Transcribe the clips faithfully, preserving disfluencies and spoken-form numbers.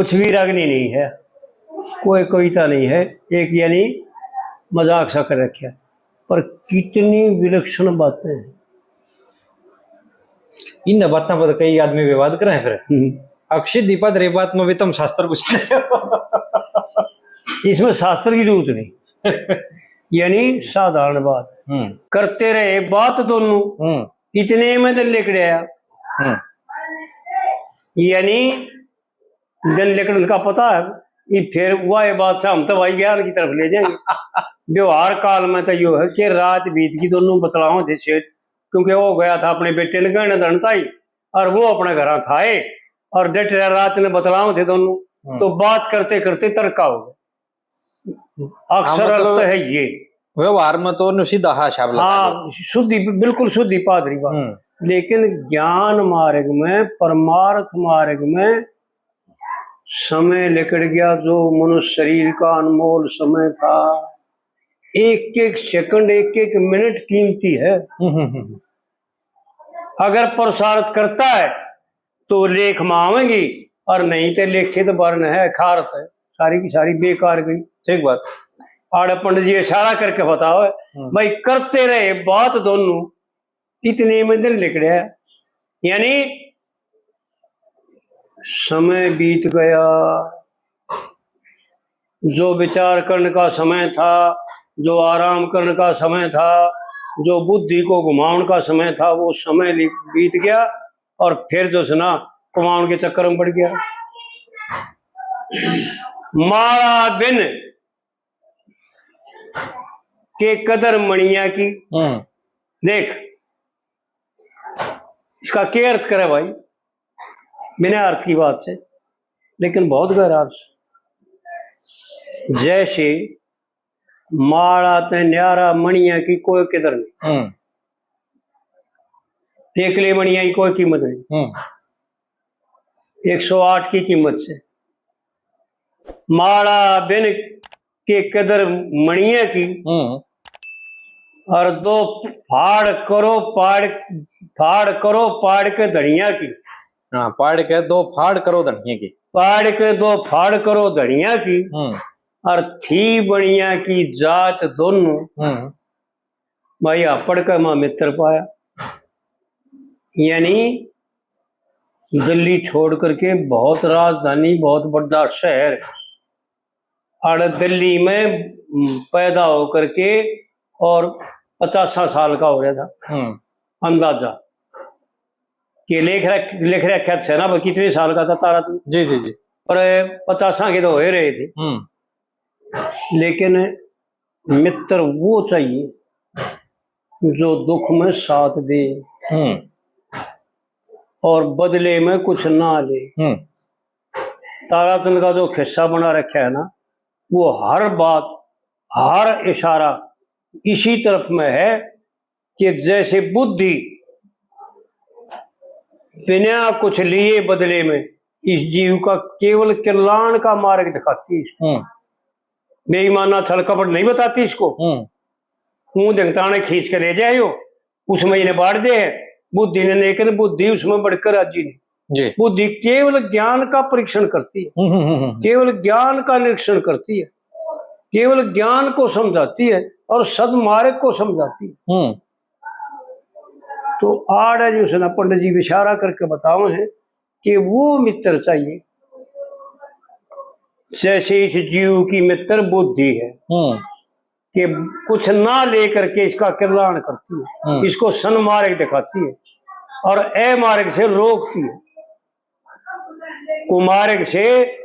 तस्वीर अग्नि नहीं है, कोई कविता नहीं है, एक यानी मजाक सा कर रखा है, पर कितनी विलक्षण बातें हैं। इन बातों पर कई आदमी विवाद करें फिर। हम्म। अक्षित दीपा रे बात में भी तुम शास्त्र पूछ लेते हो। इसमें शास्त्र की जरूरत नहीं। यानी साधारण बात। हम्म। करते रहे बात दोनों, हम्म। इतने में दिन लिकड़ आया। हम्म। यानी दिन लिकड़न का पता है, ये फिर वह बात से हम तो भाई ज्ञान की तरफ ले जाएंगे। व्यवहार काल में तो यो है कि रात बीत की दोनों बतलाओ थे सेठ, क्योंकि वो गया था अपने बेटे ने गहने धन ताई, और वो अपने घर था, और डट रहा रात ने बतलाओ थे दोनों। हम्म। तो बात करते करते तड़का हो गया। अक्सर हाँ, मतलब अर्थ है ये। व्यवहार में तो नु सीधा हा शब्द लगा हाँ, दो। शुद्धि, बिल्कुल शुद्धि पादरी बात। हम्म। लेकिन ज्ञान मार्ग में, परमार्थ मार्ग में समय लिकड़ गया, जो मनुष्य शरीर का अनमोल समय था। एक एक सेकंड, एक एक मिनट कीमती है। हम्म, हम्म, हम्म। अगर पुरुषार्थ करता है तो लेख में आवेंगी, और नहीं तो लेखे तो बरन है, खारत है, सारी की सारी बेकार गई। ठीक बात। आड़े पंडित जी इशारा करके बताओ, हम्म। भाई करते रहे बात दोनों, इतने में दिन लिकड़े, यानी समय बीत गया। जो विचार करने का समय था, जो आराम करने का समय था, जो बुद्धि को घुमावन का समय था, वो समय लि-, बीत गया, और फिर जो है ना, कमावन के चक्कर में पड़ गया। माला बिन के कदर मणिया की। हम्म। देख, इसका क्या अर्थ करे भाई, बिना अर्थ की बात से, लेकिन बहुत गहरा अर्थ। जैसे माला ते न्यारा मणिया की कोई कदर नहीं। हम्म। एकले मणिया की कोई कीमत नहीं। हम्म। एक सौ आठ की कीमत से माला बिन के कदर मणिया की, हम्म। और दो फाड़ करो पाड़, फाड़ करो पाड़ के धनिया की। हाँ, पाड़ के दो फाड़ करो धनिया की। पाड़ के दो फाड़ करो धनिया की, हम्म। और थी बनिया की जात दोनों। हम्म। भाई, हापड़ के मां मित्र पाया, यानी दिल्ली छोड़ करके बहुत राजधानी, बहुत बड़ा शहर, और दिल्ली में पैदा होकर के और पचासा साल का हो गया था। हम्म। अंदाजा के लिख रख, लिख रखा था ना, वो कितने साल का था तारा तू? जी, जी, जी। पर पचासा के तो हो ही रहे थे। हम्म। लेकिन मित्र वो चाहिए जो दुख में साथ दे हम्म। और बदले में कुछ ना ले। हम्म। ताराचंद का जो खिस्सा बना रखा है ना, वो हर बात, हर इशारा इसी तरफ में है कि जैसे बुद्धि बिना कुछ लिए बदले में इस जीव का केवल कल्याण का मार्ग दिखाती है। हम्म। बेईमाना छल कपट नहीं बताती इसको। हम्म। मुंह देखताने खींच के ले जायो, उसमें इन्हें बांट दे। बुद्धि ने लेकिन बुद्धि उसमें बढ़कर राजी नहीं। जी। बुद्धि केवल ज्ञान का परीक्षण करती है, हम्म, हम्म, हम्म, हम्म। केवल ज्ञान का निरीक्षण करती है, केवल ज्ञान को समझाती है और सदमार्ग को समझाती है। हम्म। तो आड़ है जो उसने पंडित जी इशारा करके बताओ है कि वो मित्र चाहिए, जैसे इस जीव की मित्र बुद्धि है, हम्म। कि कुछ ना लेकर के इसका कल्याण करती है, हम्म। इसको सन्मार्ग दिखाती है और अमार्ग से रोकती है, कुमार्ग से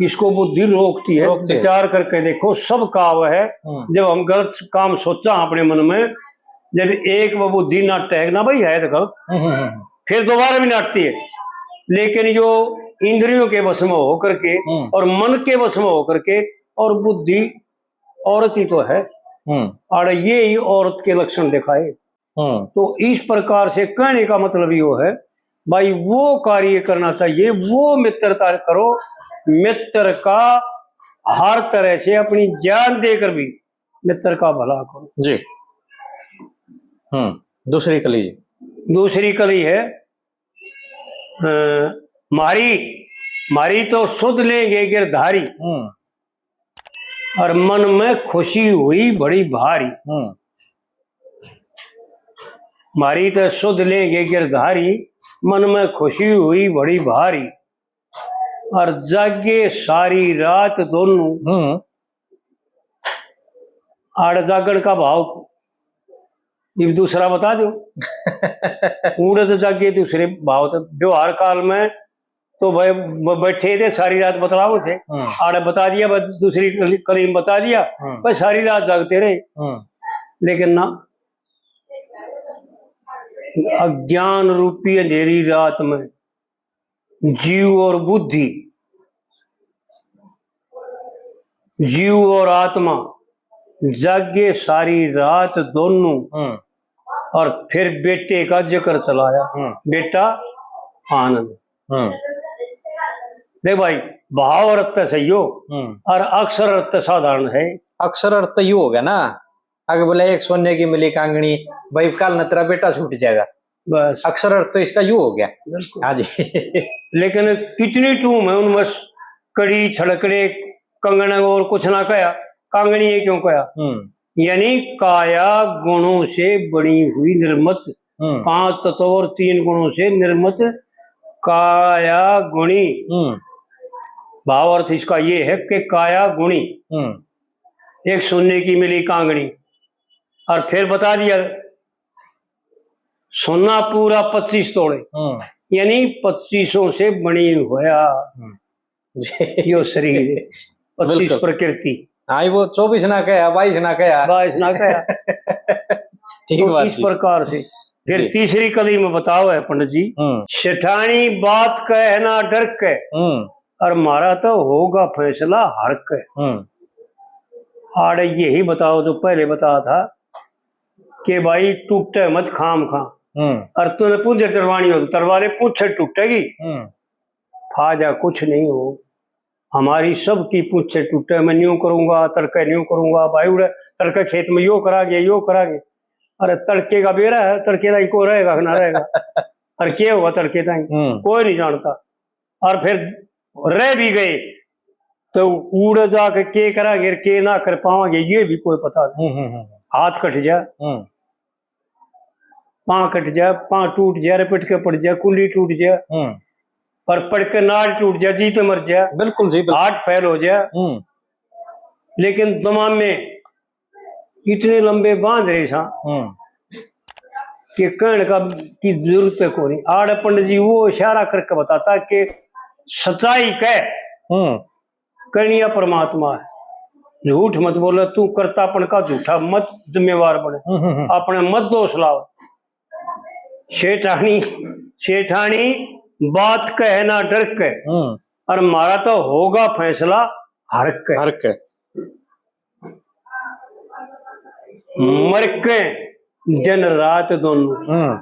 इसको बुद्धि रोकती है। रोकती है। विचार करके देखो, सब काव है। हम्म। जब हम गलत काम सोचा अपने मन में, जब एक वो बुद्धि ना टहक ना भाई है तो गलत, हम्म, हम्म, हम्म। फिर दोबारा भी नाटती है। लेकिन जो इंद्रियों के वश में होकर के हम्म। और मन के वश में होकर के और बुद्धि औरत ही तो है। हम्म। और ये ही औरत के लक्षण दिखाए। हम्म। तो इस प्रकार से कहने का मतलब यो है, भाई, वो कार्य करना चाहिए, वो मित्रता करो, मित्र का हर तरह से अपनी जान देकर भी मित्र का भला करो। जी। हम्म, दूसरी कली जी। दूसरी कली है, अ, म्हारी म्हारी तो सुध लेंगे गिरधारी, हम्म। और मन में खुशी हुई बड़ी भारी। हम्म। म्हारी तो सुध लेंगे गिरधारी, मन में खुशी हुई बड़ी भारी। और जागे सारी रात दोनों। हम्म। आड़ जागण का भाव ये दूसरा बता दो। उड़द जागे दूसरे भाव। तो व्यवहार काल में तो भाई ब-, बैठे थे, सारी रात बतलाओ थे। हम्म। आड़े बता दिया, बस दूसरी कली-, कली में बता दिया, हम्म। भाई सारी रात जागते रहे। हम्म। लेकिन ना, अज्ञान रूपी अंधेरी रात में जीव और बुद्धि, जीव और आत्मा जागे सारी रात दोनों, हम्म। और फिर बेटे का जिक्र चलाया, हम्म। बेटा आनंद। हम्म। देख भाई, भाव अर्थ तो सही हो, हम्म। और अक्षर अर्थ तो साधारण है। अक्षर अर्थ तो यू हो गया ना, आगे बोला, "एक सोने की मिली कांगणी, भाई, कल न तेरा बेटा छूट जाएगा।" बस। अक्षर अर्थ तो इसका यू हो गया। बिल्कुल। हाँ जी। लेकिन कितनी टूम है उनमें, कड़ी, छड़कड़े, कंगन और कुछ ना कहा, कांगणी ये क्यों कहा? हम्म। यानी काया गुणों से बनी हुई, निर्मित, हम्म। पांच तत्व और तीन गुणों से निर्मित काया गुणी। हम्म। भाव अर्थ इसका ये है कि काया गुणी। हम्म। एक सोने की मिली कांगणी, और फिर बता दिया, सोना पूरा पच्चीस तोले, हम्म। यानी पच्चीसों से बनी होया। हम्म। यो शरीर, पच्चीस बिल्कुल। प्रकृति। हाँ, वो चौबीस ना कहा, बाईस ना कहा। बाईस ना कहा। ठीक तो बात इस जी। प्रकार से फिर जी। तीसरी कली में बताओ है पंडित जी, हम्म। सेठानी बात कहे ना डर के, हम्म। और म्हारा तो होगा फैसला हर के। हम्म। आड़े यही बताओ जो पहले बताया था कि भाई टूटे मत खाम खा। हम्म। और तूने पूंछे तरवानी हो तो तरवारे पूंछे टूटेगी। हम्म। फायदा कुछ नहीं हो। हमारी सबकी पूंछे टूटे, मैं न्यू करूंगा, तड़के न्यू करूंगा, भाई उड़े तड़के खेत में यो करांगे, यो करांगे। अरे तड़के का बेरा है, तड़के ताई को रहेगा कि ना रहेगा? और क्या होगा तड़के ताई? हम्म। कोई नहीं जानता। और फिर रह भी गए तो उड़े जाके के करांगे, के ना कर पावांगे, ये भी कोई पता नहीं। हम्म, हम्म, हम्म। हाथ कट जा, हम्म। पां कट जा, पां टूट जा, रे पिट के पड़ जा, कुल्ली टूट जा, हम्म। और पड़ के नाड़ टूट जा, जी तो मर जा, बिल्कुल जी, बिल्कुल। हार्ट फेल हो जा। हम्म। लेकिन दमामे इतने लंबे बांध रहे सा हम्म। कि कहण का की जरूरत है कोनी। आड़े पंडित जी वो इशारा करके बताता कि सच्चाई कह, हम्म। करणिया परमात्मा है। झूठ मत बोले, तू कर्तापन का झूठा मत जिम्मेवार बने, हम्म, हम्म, हम्म। अपने मत दोष लाओ। सेठानी, सेठानी बात कहे ना डर के, हम्म। और म्हारा तो होगा फैसला हर के। हर के। मर के दिन रात दोनों। हम्म।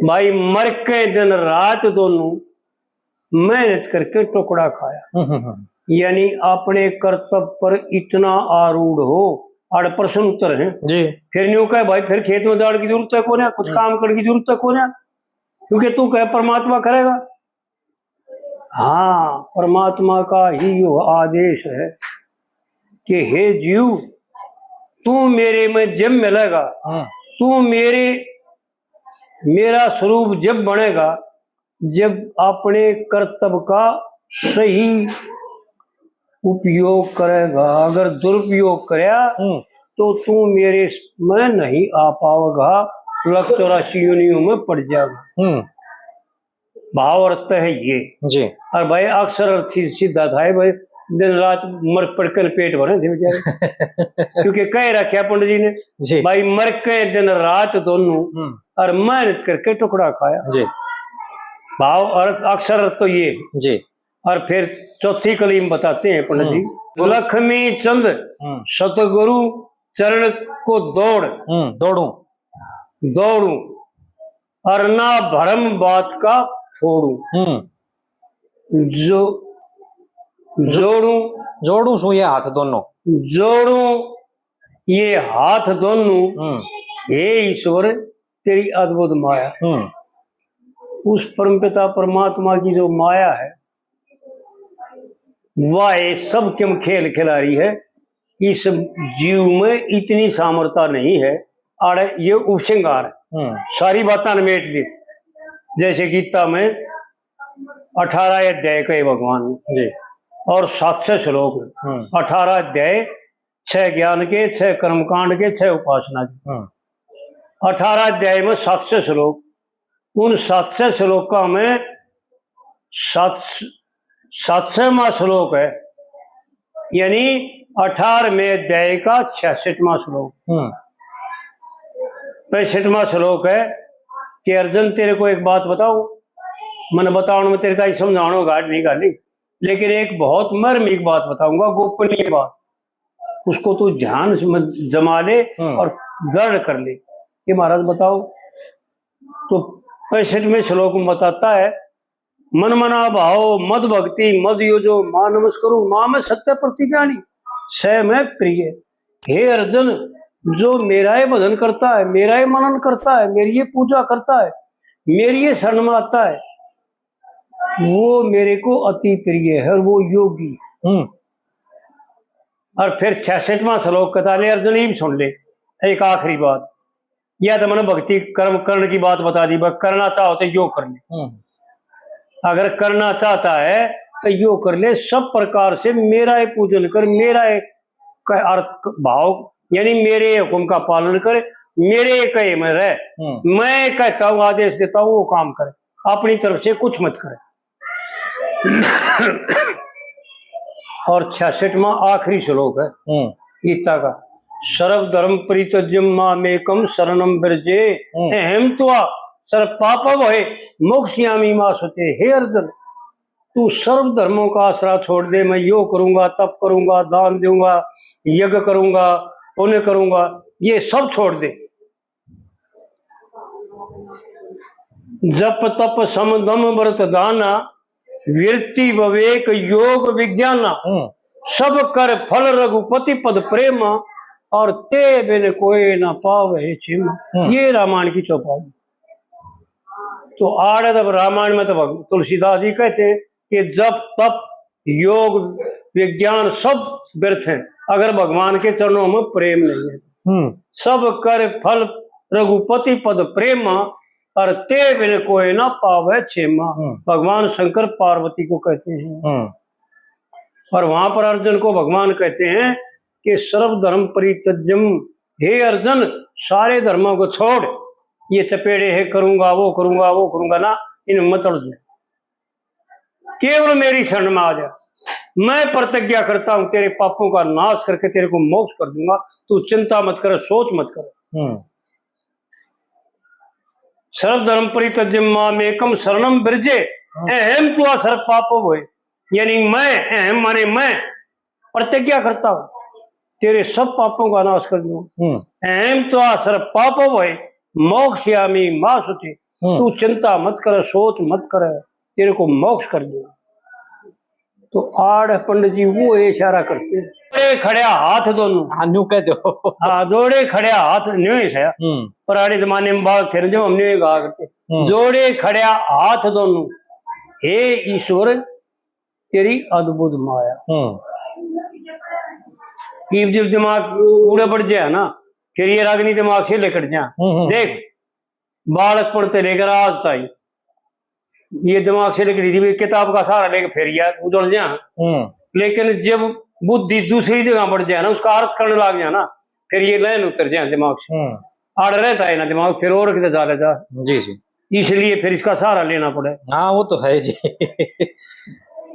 भाई, मर के दिन रात दोनों मेहनत करके टुकड़ा खाया। हम्म, हम्म, हम्म। यानी अपने कर्तव्य पर इतना आरूढ़ हो, आड़ प्रश्न उत्तर है। जी। फिर न्यू कहे, भाई, फिर खेत में जाण की जरूरत है कोन्या, कुछ हम्म। काम करने की जरूरत है कोन्या, क्योंकि तू कहे परमात्मा करेगा। हाँ, परमात्मा का ही यो आदेश है कि हे जीव, तू मेरे में जब मिलेगा, हम्म। तू मेरे, मेरा स्वरूप जब बनेगा, जब अपने कर्तव्य का सही उपयोग करेगा। अगर दुरुपयोग करया, हम्म। तो तू मेरे में नहीं आ पावेगा। लख चौरासी योनियों में पड़ जाएगा। हम्म। भाव अर्थ है ये। जी। और भाई अक्षर अर्थ ही सीधा था, भाई दिन रात मर पड़ कर पेट भरे थे बेचारे। क्योंकि कह रखा पंडित जी ने, जी। भाई मर के दिन रात दोनों, हम्म। और मेहनत करके टुकड़ा खाया। जी। भाव अर्थ, अक्षर अर्थ तो ये। जी। और फिर चौथी कली में बताते हैं पंडित जी, हम्म। लक्ष्मी चंद हम्म। सतगुरु चरण को दौड़। हम्म, दौड़ूं। दौड़ूं, और ना भरम बात का छोड़ूं। हम्म। जो, जोड़ूं। जोड़ूं सूं ये हाथ दोनों। जोड़ूं ये हाथ दोनों। हम्म। हे ईश्वर, तेरी अद्भुत माया। हम्म। उस परमपिता परमात्मा की जो माया है, वाह, ये सब किम खेल खिला रही है। इस जीव में इतनी सामर्थ्य नहीं है। आड़े ये उपसंहार, हम्म। सारी बातां मेट दी। जैसे गीता में अठारह अध्याय कहे भगवान जी। और सात सौ श्लोक, हम्म। अठारह अध्याय, छह ज्ञान के, छह कर्मकांड के, छह उपासना के। हम्म। अठारह अध्याय में सात सौ श्लोक, उन सात सौ श्लोकों में सात, सातसौवां श्लोक है, यानी अठारहवें अध्याय का छियासठवां श्लोक। हम्म। पैंसठवां श्लोक है कि अर्जुन, तेरे को एक बात बताऊं, मैंने बताऊं, मैं तेरे ताई समझाऊं, गाड़ नहीं गाली, लेकिन एक बहुत मर्मिक बात बताऊंगा, गोपनीय बात, उसको तू ध्यान से मत जमा ले हम्म। और दृढ़ कर ले। ये महाराज बताओ, तो पैंसठवें श्लोक में बताता है, मन मना भाव मद भक्ति मद योजो, माँ नमस्करो माँ में सत्य प्रतिज्ञानी, सह में प्रिय। हे अर्जुन, जो मेरा ये भजन करता है, मेरा ये मनन करता है, मेरी ये पूजा करता है, मेरी ये शरण में आता है, वो मेरे को अति प्रिय है, और वो योगी। हम्म। और फिर छियासठवां श्लोक कहता, ले अर्जुन, इब सुन ले, एक आखिरी बात। या तो मैंने भक्ति कर्म करण की बात बता दी, बस करना चाहो तो यो कर ले। हम्म। अगर करना चाहता है तो यो कर ले, सब प्रकार से मेरा ही पूजन कर, मेरा ही क-, अर्थ भाव, यानी मेरे हुक्म का पालन कर, मेरे कहे में रह। हम्म। मैं कहता हूँ, आदेश देता हूँ, वो काम कर, अपनी तरफ से कुछ मत कर। और छियासठवां आखिरी श्लोक है हम्म। गीता का, सर्वधर्म परित्यज्य मामेकम शरणम व्रजे, हम्म। अहम त्वा सर्व पाप भय मोक्षयामी मा शुचे। हे अर्जुन, तू सर्व धर्मों का आसरा छोड़ दे, मैं यो करूंगा, तप करूंगा, दान दूंगा, यज्ञ करूंगा, पुण्य करूंगा, ये सब छोड़ दे। जप तप सम दम व्रत दाना, विरति विवेक योग विज्ञाना, हम्म। सब कर फल रघुपति पद प्रेमा, और ते बिन कोई ना पावे क्षेमा। हम्म। ये रामायण की चौपाई। तो आड़े तब रामायण में तो भग-, तुलसीदास जी कहते हैं कि जप तप योग विज्ञान सब व्यर्थ है अगर भगवान के चरणों में प्रेम नहीं है। हम्म। सब कर फल रघुपति पद प्रेमा, और ते बिन कोई ना पावे क्षेमा। हम्म। भगवान शंकर पार्वती को कहते हैं। हम्म। और वहां पर अर्जुन को भगवान कहते हैं कि सर्वधर्म परित्यज्यम, हे अर्जुन, सारे धर्मों को छोड़, ये चपेड़े है, करूंगा, वो करूंगा, वो करूंगा ना, इनमें मत उलझ, केवल मेरी शरण में आ जा। मैं प्रतिज्ञा करता हूं, तेरे पापों का नाश करके तेरे को मोक्ष कर दूंगा। तू चिंता मत कर, सोच मत कर। हम्म। सर्वधर्म परित्यज्य मामेकम शरणम व्रजे, हम्म। अहम त्वा सर्व पापो भय। यानी मैं, अहम माने मैं, प्रतिज्ञा करता हूं, तेरे सब पापों का नाश कर दूंगा। हम्म। अहम त्वा सर्व पापो भय मोक्षयामी मा शुचे। हम्म। तू चिंता मत कर, सोच मत कर, तेरे को मोक्ष कर दूंगा। तो आड़ पंडित जी वो इशारा करते हैं, जोड़े खड़े हाथ दोनों। हाँ, न्यू कह दो। हाँ, जोड़े खड़े हाथ, न्यू ही है। हम्म। पुराने जमाने में बालक थे ना, जो हम न्यू ही कहा करते, हम्म। जोड़े खड़े हाथ दोनों, हे ईश्वर, तेरी अद्भुत माया। हम्म। इब जब दिमाग उड़े बढ़ जाए ना, फिर ये रागनी दिमाग से लिकड़ जाए। हम्म, हम्म। देख, बालकपण ते लेकर आज ताई ये दिमाग से लिकड़ी थी, किताब का सहारा लेकर फिर गया, उजड़ जा। हम्म। लेकिन जब बुद्धि दूसरी जगह बढ़ जाए ना, उसका अर्थ करने लग जाए ना, फिर ये लाइन उतर जाए दिमाग से। हम्म। आड़ रहता है ना दिमाग, फिर और किधर जा लेता। जी, जी। इसलिए फिर इसका सहारा लेना पड़े। हाँ, वो तो है जी।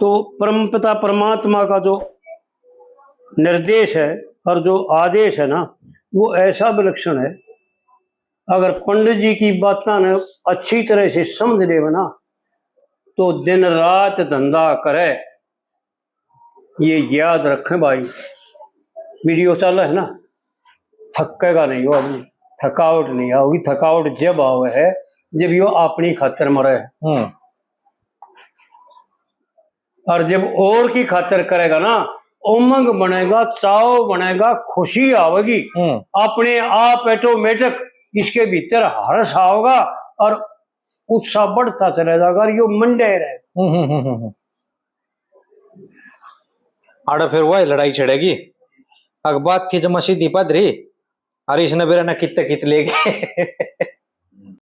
तो परमपिता परमात्मा का जो निर्देश है और जो आदेश है ना, वो ऐसा विलक्षण है। अगर पंडित जी की बातां ने अच्छी तरह से समझ लेवे ना, तो दिन रात धंधा करे। ये याद रखें भाई, वीडियो चाले है ना, थकेगा नहीं वो आदमी, थकावट नहीं आओगी। थकावट जब आवे है, जब यो अपनी खातर मरे है। हम्म। और जब और की खातर करेगा ना, उमंग बनेगा, चाव बनेगा, खुशी आवेगी। हम्म। अपने आप ऑटोमेटिक इसके भीतर हर्ष आओगा और उत्साह बढ़ता चला जाएगा और यो मंडे रहे। हम्म, हम्म, हम्म, हम्म। आड़े फिर वही लड़ाई छिड़ेगी। अक बात थी जमा सीधी पधरी, अरे इसने बेरा ना कित कित ले गए।